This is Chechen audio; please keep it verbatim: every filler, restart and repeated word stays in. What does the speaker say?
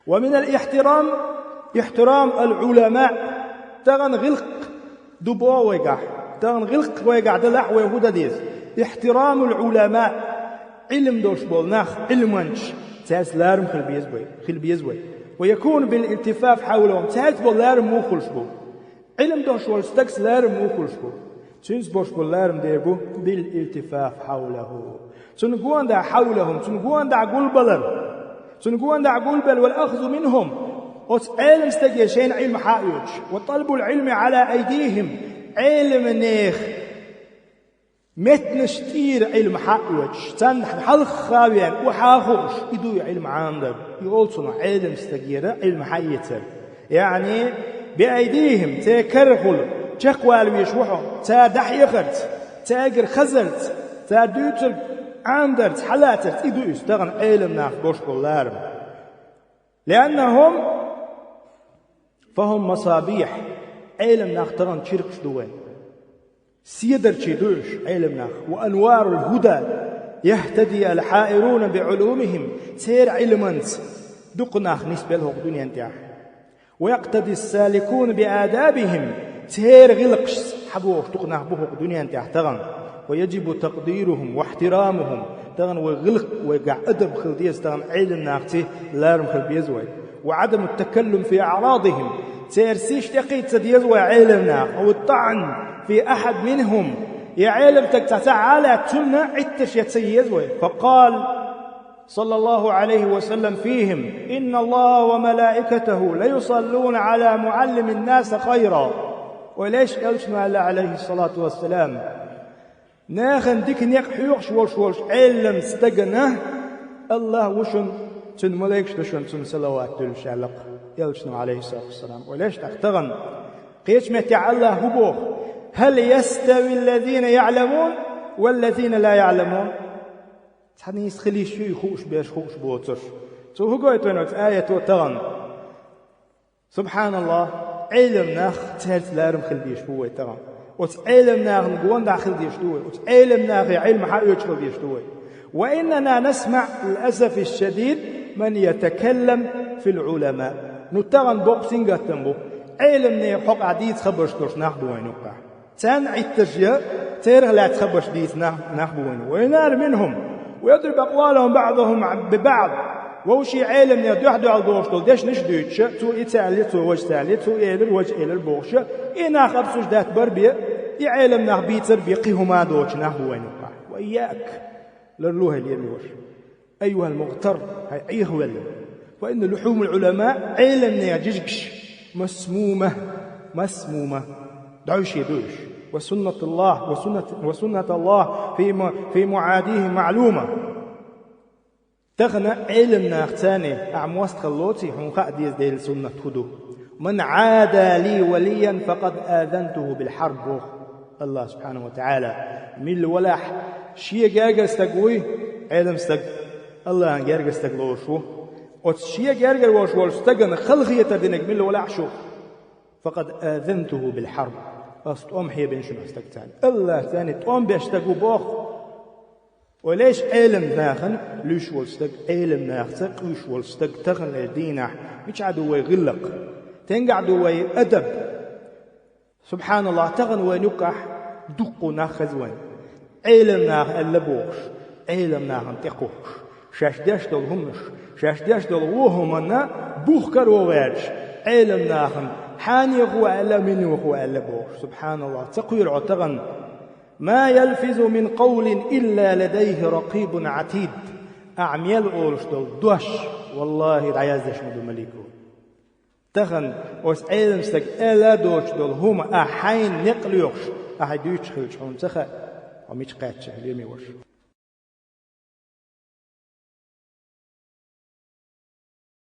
ومن الاحترام احترام العلماء. Тахана гӀиллакх ду боху вайгахь. Тахана гӀиллакх вайгахь далахь вай хӀун дан деза. احترام العلماء. Ӏилма долуш болу нах, Ӏилманчаш, цаьрца ларам хила беза вай, хила беза вай. ويكون بالالتفاف حولهم. Цаьрца болу ларам муха хуьлуш бу? Ӏилма долуш волчу стагца ларам муха хуьлуш бу? Цуьнца болуш болу ларам дер бу بالالتفاف حوله. Цунна гонда حولهم, цунна гонда гулбалар. Цунна гонда гулбелла والأخذ منهم. Оцу Ӏелам стаге шайна Ӏилма хьаоьцуш. وطلب العلم على أيديهم. Ӏеламнех меттанаш тӀера Ӏилма хьаоьцуш, царна хьалха а веана, охьа а хууш, и ду и Ӏилма Ӏамадар, и олу цунах Ӏелам стагера Ӏилма хьаэцар. Яъни, بأيديهم, церан карахула чекхвала везаш ву хьо, цара дӀахьехарца, цаьргара хазарца, цара дуьйцург Ӏамадарца, хьалацарца, и ду иза тахана Ӏелам нах болуш болу ларам. لأنهم فهم مصابيح, Ӏелам нах тахана чиркхаш ду вайн. Седарчий ду уьш Ӏелам нах. وأنوار الهدى يهتدي الحائرون بعلومهم, церан Ӏилманца дукха нах нисбелла хӀокху дуьнен тӀехь. ويقتدي السالكون بآدابهم, церан гӀиллакхашца хьабогӀуш дукха нах бу хӀокху дуьнен тӀехь тахана. ويجب تقديرهم واحترامهم, тахана вай гӀиллакх, вайгахь адаб хила деза, тахана Ӏелам нахций ларам хила беза вай. وعدم التكلم في أعراضهم, церан сиз тӀекхийда ца деза вай Ӏелам нах. أو الطعن في أحد منهم, я Ӏелам стаг цхьа ца Ӏалаьцна, цунна Ӏитташ ян ца еза вай. فقال صلى الله عليه وسلم فيهم: إن الله وملائكته ليصلون على معلم الناس خيرا. Вай леш элчано аьлла, عليه الصلاة والسلام: «Нахана дика некъ хьоьхуш волуш волчу Ӏелам стагана Аллах ву шуна, цуьнан малайкаш ду шуна, цунна салават дуьллуш», аьлла элчано, عليه الصلاة والسلام. Вай леш тӀаккха тахана кхечу меттехь Аллах хӀун боху: هل يستوي الذين يعلمون والذين لا يعلمون؟ Цхьа нийса хила йиш юй хууш берш, хууш боцурш? Цо хӀун гойту вайна оцу аято тахана? СубхьаналлахӀ, Ӏелам нах, цаьрца ларам хила дезаш бу вай тахана. Оцу Ӏелам нахана гондахь хила дезаш ду вай. Оцу Ӏелам нахе Ӏилма хьаоьцуш хила дезаш ду вай. وإننا نسمع للأسف الشديد من يتكلم في العلماء. Ну, тахана боккха сингаттам бу. Ӏеламнех хьокъехь дийца хабарш долуш нах бу вайн юккъехь. Царна Ӏитташ я, церах лаьцна хабарш дийца нах, нах бу вайна. وينال منهم ويضرب أقوالهم بعضهم ببعض. Вовшийн Ӏеламнех дуьхь-дуьхьал долуш долу дешнаш а дуьйцуш, цо и ца аьлла, цо важа ца аьлла, цо и элира, важа элира бохуш, и нах обсуждать бар бен, и Ӏелам нах бийцар бен кхин хӀума а доцуш нах бу вайна юккъехь. وإياك, ларло хьо, лераме ваша. أيها المغتر, хьай Ӏехавелла. فإن لحوم العلماء, Ӏеламнех жижигаш, مسمومة, مسمومة, дӀовше ду уьш. وسنة الله, وسنة, وسنة الله في م-, في معاديهم معلومة. Тахана Ӏелам нахаца ахь мостагӀалла лоций, хьуна хаа деза Делан суннат хӀун ду. من عادى لي وليا فقد آذنته بالحرب, боху Аллах субхьанаху ва тагӀала. Милла валахь, шен гергара стаг вуй, Ӏелам стаг, Аллахьан гергара стаг лоруш ву. Оцу шен гергара волуш волчу стагана халахетар динарг милла валахь шу, فقد آذنته بالحرب, ас тӀом хьебина шуна оцу стагца. Аллах царна тӀом беш стаг ву боху. Вай леш Ӏелам нахана луьйш волу стаг, Ӏелам нахаца къуьйш волу стаг таханлера дийнахь мичахь ду вай гӀиллакх? Тенгахь ду вай адаб? СубхьаналлахӀ, тахана вайн юккъахь дуккха нах хеза вайн. Ӏелам наха аьлла бохуш, Ӏелам нахана тӀекхухкуш, шаьш деш долу хӀуманаш, шаьш деш долу вон хӀуманна бух каро гӀерташ, Ӏелам нахана хьанехо аьлла, минехо аьлла бохуш. СубхьаналлахӀ, ца кхоьру хьо тахана. ما يلفظ من قول إلا لديه رقيب عتيد. Ахьа мел олуш долу дош, валлахӀи, дӀаяздеш ма ду малико. Тахана оцу Ӏелам стага аьлла а доцуш долу хӀума ахь хьайна некъ лоьхуш, ахьа дуьйцуш хилча, хьуна ца хаьа, хьо мича кхаьчча, лераме ваша.